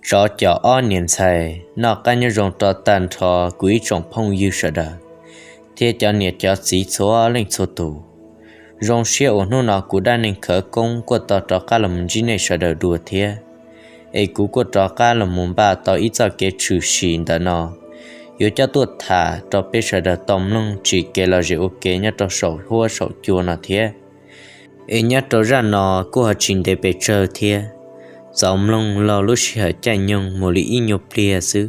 Tsov cov ob niam ntxhais, noj qab nyob zoo rau tag nrho kuv ib tsoom phooj ywg sawv daws thiab cov niam cov txiv txhua leej txhua tus. Zoo siab uas hnub no kuv Dab Neeg Khawv Koob kuj tau rov qab los mus ntsib nej sawv daws dua thiab. Es kuv kuj rov qab los mus npaj tau ib txoj kev tshwm sim ntawm no yuav coj tuaj tham rau peb sawv daws tau mloog tsim kev lom zem ua ke nyob rau saum huab saum cua no thiab. Es nyob rau zaj no kuj ho tsis ntev pes tsawg thiab, txaus mloog laug lub sij hawm caij nyoog mus li ib nyuag pliag xwb.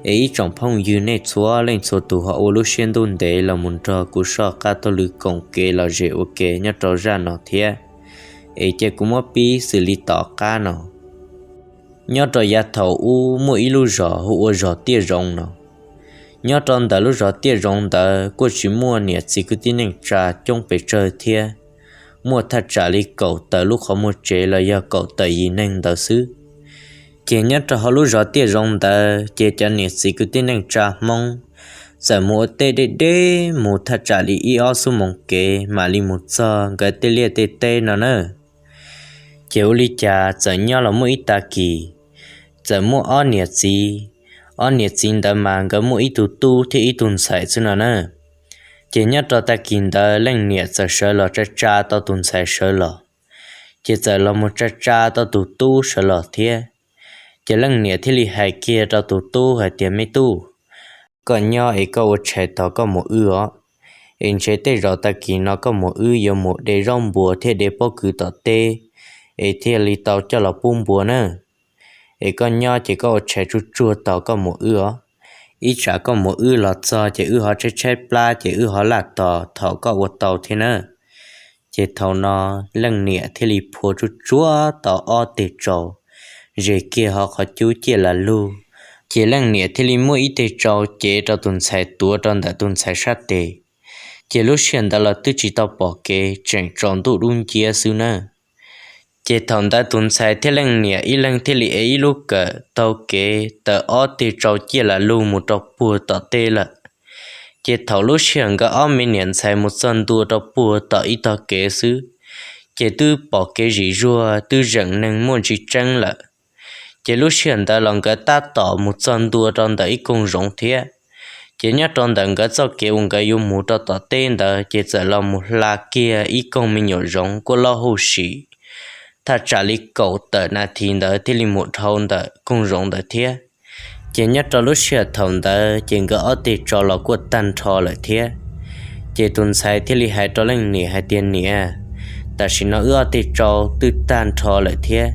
Es ib tsoom phooj ywg nej txhua leej txhua tus ho ua lub siab ntuj ntev los mus nrog kuv soj qab taug lw koom kev lom zem ua ke nyob rau zaj no thiab. Es cia kuv muab pib xws li tom qab no. Nyob rau yav thaum ub muaj ib lub zos hu ua zos Tiaj Zoov no. Nyob rau ntawm lub zos Tiaj Zoov ntawd kuj tsis muaj niam txiv kwv tij neej tsa coob pes tsawg thiab, muaj thaj tsam li kaum tawm lub qhov muag tsev los yog kaum tawm yim neeg ntawd xwb. Ces nyob rau hauv lub zos Tiaj Zoov ntawd ces cov niam txiv kwv tij neej tsa Hmoob txawm mus ua tej deb deb mus thaj tsam li ib ob xuab moos kev mam li mus txog nkawd tej liaj tej teb no na. Ces ua li cas txawm nyob los muaj ib tag kis, txawm muaj ob niam txiv, ob niam txiv ntawd mas nkawd muaj ib tug tub thiab ib tug ntxhais xwb no na. Ces nyob rau tag kis ntawd leej niam txawm sawv los tsa tsa tau tus ntxhais sawv los, ces txawm los mus tsa tsa tau tus tub sawv los thiab. Ces leej niam thiaj li hais kiag rau tus tub hais tias, Me tub, koj nyob es koj ua tshais tos koj mus wb os, es ntshe tej zaum tag kis no koj mus wb yuav mus de zaub npua thiab de pob kws tom teb, es thiaj li tau coj los pub npua na. Es koj nyob ces koj ua tshais tsuag tsuag tos koj mus wb os. Ib tsam koj mus wb los txog ces wb ho tshaib tshaib plab ces wb ho laj tos thaum koj ua tau thiab na. Ces thaum no leej niam thiaj li phua tsuag tsuag tau ob teg tsau, zes kiag hauv qhov cub ciaj las lug, ces leej niam thiaj li muab ib teg tsau cev rau tus ntxhais tuav rau ntawm tus ntxhais sab tes. Ces lub sij hawm ntawd los twb tsis tau pom kev, tseem tsaus ntuj dub nciab xwb na. Ces thaum ntawd tus ntxhais thiab leej niam ib leeg thiaj li ev ib lub kawm taug kev tawm ob teg tsau ciaj las lug mus rau puag tom teb lawm. Ces thaum lub sij hawm nkawd ob me niam ntxhais mus txog ntua rau puag tom ib tog kev xwb, ces twb pom kev zim zuag twb zeem neeg muaj ntsis tseeb lawm. Ces lub sij hawm ntawd los nkawd tab tom mus txog ntua rau ntawm ib koog zoov thiab. Ces nyob rau ntawm nkawd txoj kev uas nkawd yuav mus rau tom teb ntawd ces txawm los mus hla kiag ib koog me nyuam zoov kuj loj huj sim, thaj tsam li kaum tawm nas this ntawd thiaj li mus dhau ntawm koog zoov ntawd thiab. Ces nyob rau lub sij hawm thaum ntawd ces nkawd ob teg tsau los kuj tag nrho lawm thiab. Ces tus ntxhais thiaj li hais rau leej niam hais tias, Niam, tam sim no wb ob teg tsau twb tag nrho lawm thiab,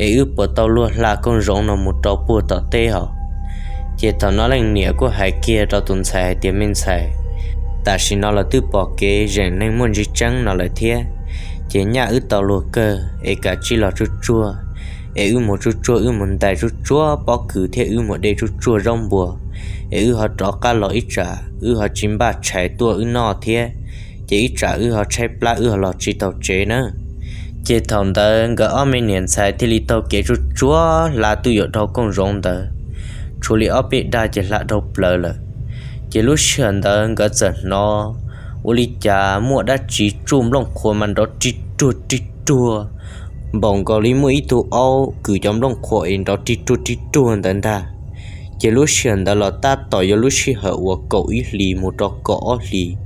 es wb puas tau luag hla koog zoov no mus rau puag tom teb hos? Ces thaum no leej niam kuj hais kiag rau tus ntxhais hais tias, Me ntxhais, tam sim no los twb pom kev zeem neeg muaj ntsis tseeb no lawm thiab, ces nyaj wb tau luag kawg es kav tsij los tsuag tsuag, es wb mus tsuag tsuag, wb mus ntais tsuag tsuag pob kws thiab wb mus de tsuag tsuag zaub npua, es wb ho rov qab los ib tsam wb ho tsis npaj tshais tuaj wb noj thiab, ces ib tsam wb ho tshaib plab wb ho los tsis tau tsev na. Ces thaum ntawd nkawd ob me niam ntxhais thiaj li taug kev tsuag tsuag hla twb yuav dhau koog zoov ntawd, tshuav li ob peb dag ces hla dhau plaws lawm. Ces lub sij hawm ntawd nkawd txawm hnov ua li cas muaj dab tsi tsuj nplooj qhuav mas nrov rig ruag rig ruag, npaum nkaus li muaj ib tug aub kwm cov nplooj qhuav es nrov rig ruag rig ruag ntawd ntag. Ces lub sij hawm ntawd los tab tom yog lub sij hawm uas kaum ib hlis mus rau kaum ob hlis,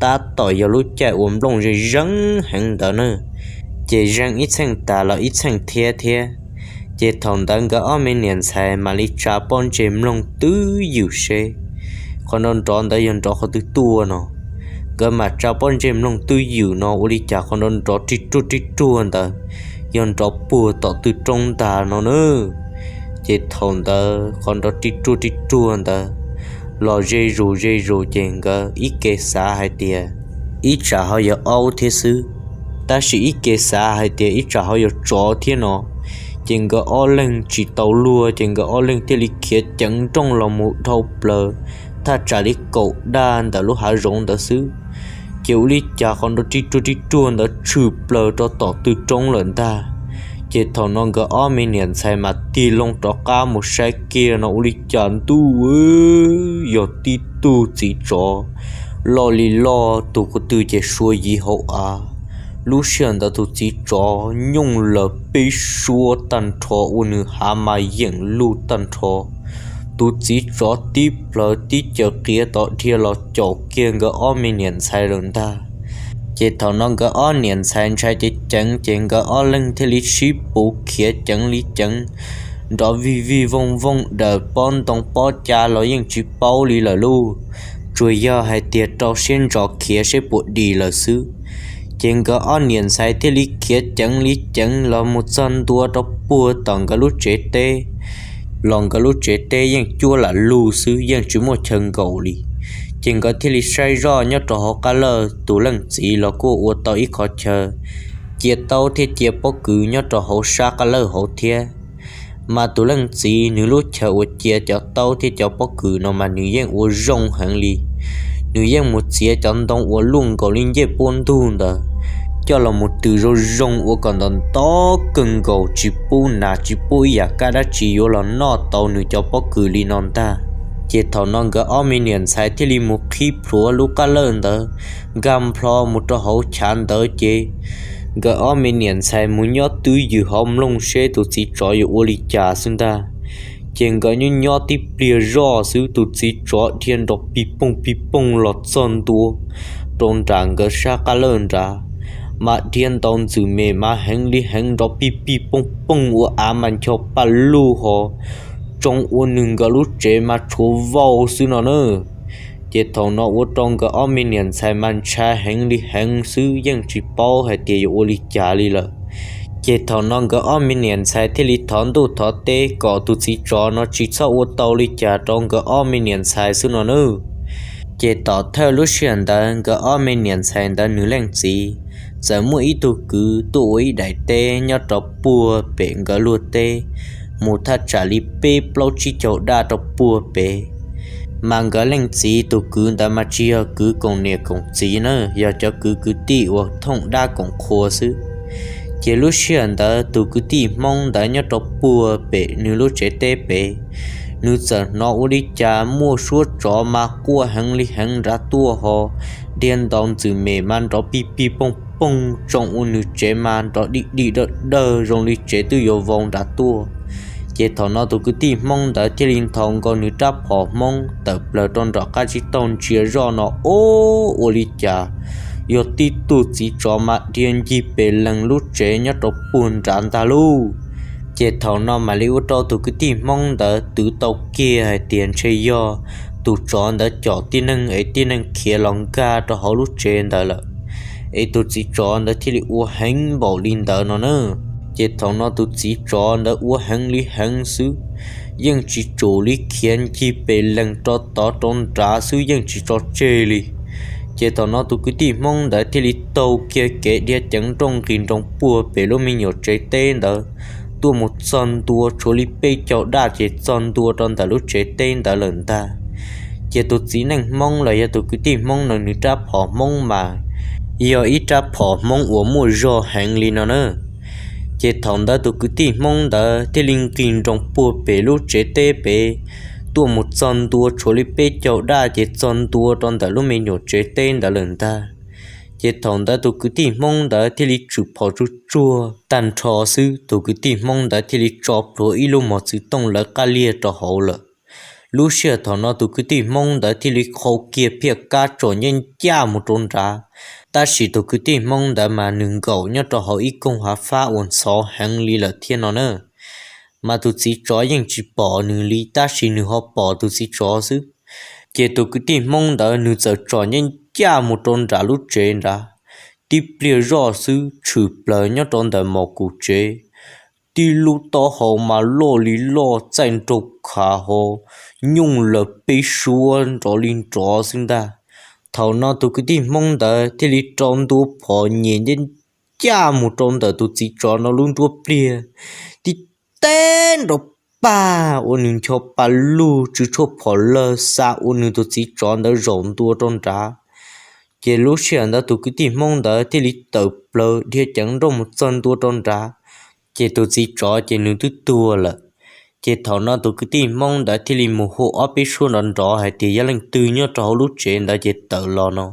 tab tom yog lub caij uas nplooj zeeg zeeg heev ntawd na, ces zeeg ib txheej tas los ib txheej thiab thiab. Ces thaum ntawd nkawd ob me niam ntxhais mam li tsa pob ntseg mloog twj ywm seb qhov nrov nrov ntawd yog nrov qhov twg tuaj no. Nkawd mam tsa pob ntseg mloog twj ywm no ua li cas qhov nrov nrov rig ruag rig ruag ntawd yog nrov puag tom tw roob ntag no na. Ces thaum ntawd qhov nrov rig ruag rig ruag ntawd los ze zus ze zus ces nkawd ib ke xav hais tias ib tsam ho yog aub thiab xwb, tab sis ib ke xav hais tias ib tsam ho yog tsov thiab no. Ces nkawd ob leeg tsis tau luag ces nkawd ob leeg thiaj li khiav ceev nrooj los mus dhau plaws thaj tsam li kaum dag ntawm lub hav zoov ntawd xwb. Ces ua li cas qhov nrov rig ruag rig ruag ntawd tshwm plaws rau tom tw roob lawm ntag. Ces thaum no nkawd ob me niam ntxhais mas tig loo rov qab mus saib kiag no ua li cas ntuj, yog tib tug txiv tsov loj li loj, tus ko tw ces sua yiv hauv av, Lub sij hawm ntawd tus txiv tsov nyooj lawm peb suab tag nrho ua nws hav mas yeem luj tag nrho. Tus txiv tsov tib plawv tib caws qiav tod dhia los caum kiag nkawd ob me niam ntxhais lawm ntag. Ces thaum no nkawd ob niam ntxhais ntshai ceev ceev ces nkawd ob leeg thiaj li sib puv khiav ceev li ceev, nrov vij vij vooj vooj daws pob ntoo pob ca los yeej tsis paub li lawm lauj, tsuas yog hais tias rau siab ntso khiav seb puas dim lawm xwb. Ces nkawd ob niam ntxhais thiaj li khiav ceev li ceev los mus txog ntua rau puag tom nkawd lub tsev teb, los nkawd lub tsev teb yeej cuab lam lug xwb, yeej tsis muaj chaw nkaum li. Ces nkawd thiaj li saib zoj nyob rau hauv qab lawj, tus leej txiv los kuj ua tau ib qhov chaw cia taub thiab cia pob kws nyob rau hauv sab qab lawj hauv thiab. Mas tus leej txiv nws lub chaw uas cia cov taub thiab cov pob kws no mas nws yeej ua zoo heev li. Nws yeej mus txiav cov ntoo uas luaj nkaus li ncej puab ntug ntawd coj los mus tws zoo zoo ua kom ntau ntau kawg nkaus, tsis pub nas tsis pub ib yam kab dab tsi yuav los noj tau nws cov pob kws li no ntag. Ces thaum no nkawd ob me niam ntxhais thiaj li mus qhib plhuav lub qab lawj ntawd, nkag nplho mus rau hauv chav ntawd ces nkawd ob me niam ntxhais mus nyob twj ywm hauv mloog seb tus txiv tsov yuav ua li cas xwb ntag. Ces nkawd nyob nyob tib pliag zoj xwb tus txiv tsov dhia nrov pig poog pig poog los txog ntua rau nram nkawd sab qab lawj nrad, mas dhia ntaus ntxwm mem mas heev li heev nrov pig pig poog poog ua av mas ncho pa lug ho tsoo ua nws nkawd lub tsev mas tshuav vau xwb no na. Ces thaum no ua rau nkawd ob me niam ntxhais mas ntshai heev li heev xwb, yeej tsis paub hais tias yuav ua li cas li lawm. Ces thaum no nkawd ob me niam ntxhais thiaj li thov ntuj thov teb kom tus txiv tsov no tsis txhob ua tau li cas rau nkawd ob me niam ntxhais xwb no nawb. Ces tom thawj lub sij hawm ntawd nkawd ob me niam ntxhais ntawd nws leej txiv txawm muaj ib tug kwv tuaj ua ib daim teb nyob rau puag pem nkawd luag teb, mus thaj tsam li peb plaub tsib caug daj rau puag pem. Mas nkawd leej txiv tus kwv ntawd mas tsis yog kwv koom niam koom txiv na, yog cov kwv kwv tij uas thooj dab koom qhua xwb. Ces lub sij hawm ntawd tus kwv tij Hmoob ntawd nyob rau puag pem nws lub tsev teb pem, nws txawm hnov ua li cas muaj suab tsov mas quaj heev li heev nrad tuaj ho dhia ntaus ntxwm mem mas nrov pig pig poog poog tsoo ua nws tsev mas nrov dig dig dawg dawg zoo li tsev twb yuav vau nrad tuaj. Ces thaum no tus kwv tij Hmoob ntawd thiaj li nthos nkaus nws rab phom Hmoob tawm plaws rau nram qab tsib taug ntsia zoj no, o, ua li cas yog tib tug txiv tsov mas dhia ncig pes lees lub tsev nyob rau puag nrad ntag lauj. Ces thaum no mam li ua rau tus kwv tij Hmoob ntawd twv tau kiag hais tias ntshe yog tus tsov ntawd com tib neeg es tib neeg khiav los nkag rau hauv lub tsev ntawd lawm, es tus txiv tsov ntawd thiaj li ua heev npaum li ntawd no na. Ces thaum no tus txiv tsov ntawd ua heev li heev xwb, yeej tsis tsum li, khiav ncig pes lees rau tod rau nrad xwb yeej tsis tso tseg li. Ces thaum no tus kwv tij Hmoob ntawd thiaj li taug kiag kev dhia ceev nrooj nqis nroos puag pem lub me nyuam tsev teb ntawd tuaj mus txog ntua tshuav li peb caug daj ces txog ntua rau ntawm lub tsev teb ntawd lawm ntag. Ces tus txiv neej Hmoob los yog tus kwv tij Hmoob no nws rab phom Hmoob mas yog ib rab phom Hmoob uas muaj zog heev li no na. Ces thaum ntawd tus kwv tij Hmoob ntawd thiaj li nqis nroos puag pem lub tsev teb pem tuaj mus txog ntua tshuav li peb caug daj ces txog ntua rau ntawm lub me nyuam tsev teb ntawd lawm ntag. Ces thaum ntawd tus kwv tij Hmoob ntawd thiaj li tshwm phom tsuj tsuag tag nrho xwb, tus kwv tij Hmoob ntawd thiaj li tso plhuav ib lub mos txwv tooj lawv qab liag rau hauv lawm. Lub sij hawm thaum no tus kwv tij Hmoob ntawd thiaj li qhau kiag phiaj kab tsom ncaj ncaj mus rau nrad, tab sis tus kwv tij Hmoob ntawd mas nws nkaum nyob rau hauv ib koog hav fab uas ntxhov heev li lawm thiab no na. Mas tus txiv tsov yeej tsis pom nws li, tab sis nws ho pom tus txiv tsov xwb. Ces tus kwv tij Hmoob ntawd nws txawm tsom ncaj ncaj mus rau nram lub tsev nrad, tib pliag zoj xwb tshwm plaws nyob rau ntawm mos kum tsev, tib lub taub hau mas loj li loj, txaij nraug khav ho nyooj lawm peb suab nrov li nrov xwb ntag. Thaum no tus kwv tij Hmoob ntawd thiaj li rau ntua phom nyem ncaj ncaj mus rau ntawm tus txiv tsov no lub nruab pliag, tib teb nrov pag ua nws ncho pa lug tsw tshuaj phom lawg xa ua nws tus txiv tsov ntawd zaum ntua rau nrad. Ces lub sij hawm ntawd tus kwv tij Hmoob ntawd thiaj li tawm plaws dhia ceev nrooj mus txog ntua rau nrad, ces tus txiv tsov ces nws twb tuag lawm. Ces thaum no tus kwv tij Hmoob ntawd thiaj li mus hu ob peb suab nrov nrov hais tias yog leej twg nyob rau hauv lub tsev ntawd ces tawm los no.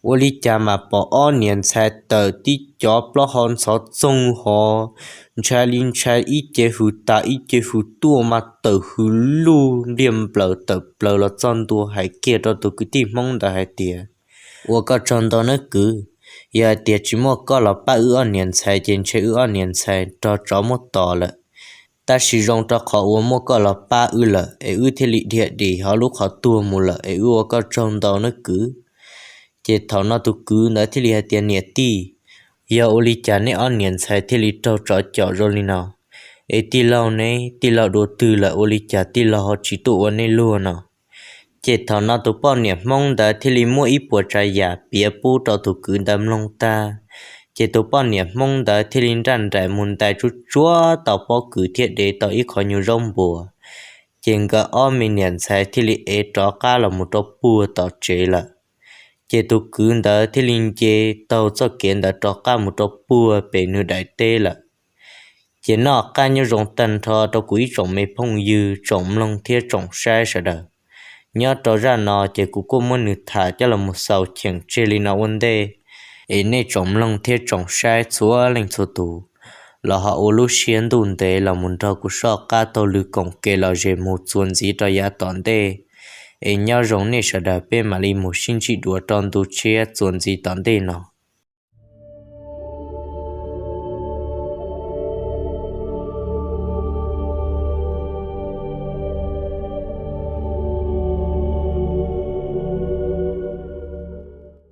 Ua li cas mas pom ob niam ntxhais tawm tib cov plaub hau ntxhov txoog hov, ntshai li ntshai, ib ce hws tas ib ce hws tuaj mas tawm hws lug npliag nplaws tawm plaws los txog ntua hais kiag rau tus kwv tij Hmoob ntawd hais tias, Ua koj tsaug ntau nawb kwv, yog hais tias tsis muaj koj los pab wb ob niam ntxhais ces ntshe wb ob niam ntxhais raug tsov muab tom lawm. Tab sis zoo rau qhov uas muaj koj los pab wb lawm es wb thiaj li dhia dim hauv lub qhov tuag mus lawm es wb ua koj tsaug ntau nawb kwv. Ces thaum no tus kwv ntawd thiaj li hais tias, Niam tij, yog ua li cas nej ob niam ntxhais thiaj li raug tsov com zoo li no? Es tij laug ne, tij laug dua twg lawm ua li cas tij laug ho tsis tuaj ua nej luag no? Ces thaum no tus poj niam Hmoob ntawd thiaj li muab ib puas tsav yam piav pub rau tus kwv ntawd mloog tag. Ces tus poj niam Hmoob ntawd thiaj li nraj nraim mus ntais tsuj tsuab tau pob kws thiab dev tau ib qho nyuag zaub npuas. Ces nkawd ob me niam ntxhais thiaj li ev rov qab los mus rau puag tom tsev lawm. Ces tus kwv ntawd thiaj li nce taug txoj kev ntawd rov qab mus rau puag pem nws daim teb lawm. Ces noj qab nyob zoo tag nrho rau kuv ib tsoom me phooj ywg tsoom mloog thiab tsoom saib sawv daws. Nyob rau zaj no ces kuv kuj muab nws tham coj los mus xaus cheem tseg li no ua ntej, es nej tsoom mloog thiab tsoom saib txhua leej txhua tus los ho ua lub siab ntuj ntev los mus nrog kuv soj qab taug lw koom kev los zes mus txuas ntxiv rau yav tom ntej. Es nyob zoo nej sawv daws, peb mam li mus sib ntsib dua rau ntu tshiab txuas ntxiv tom ntej no.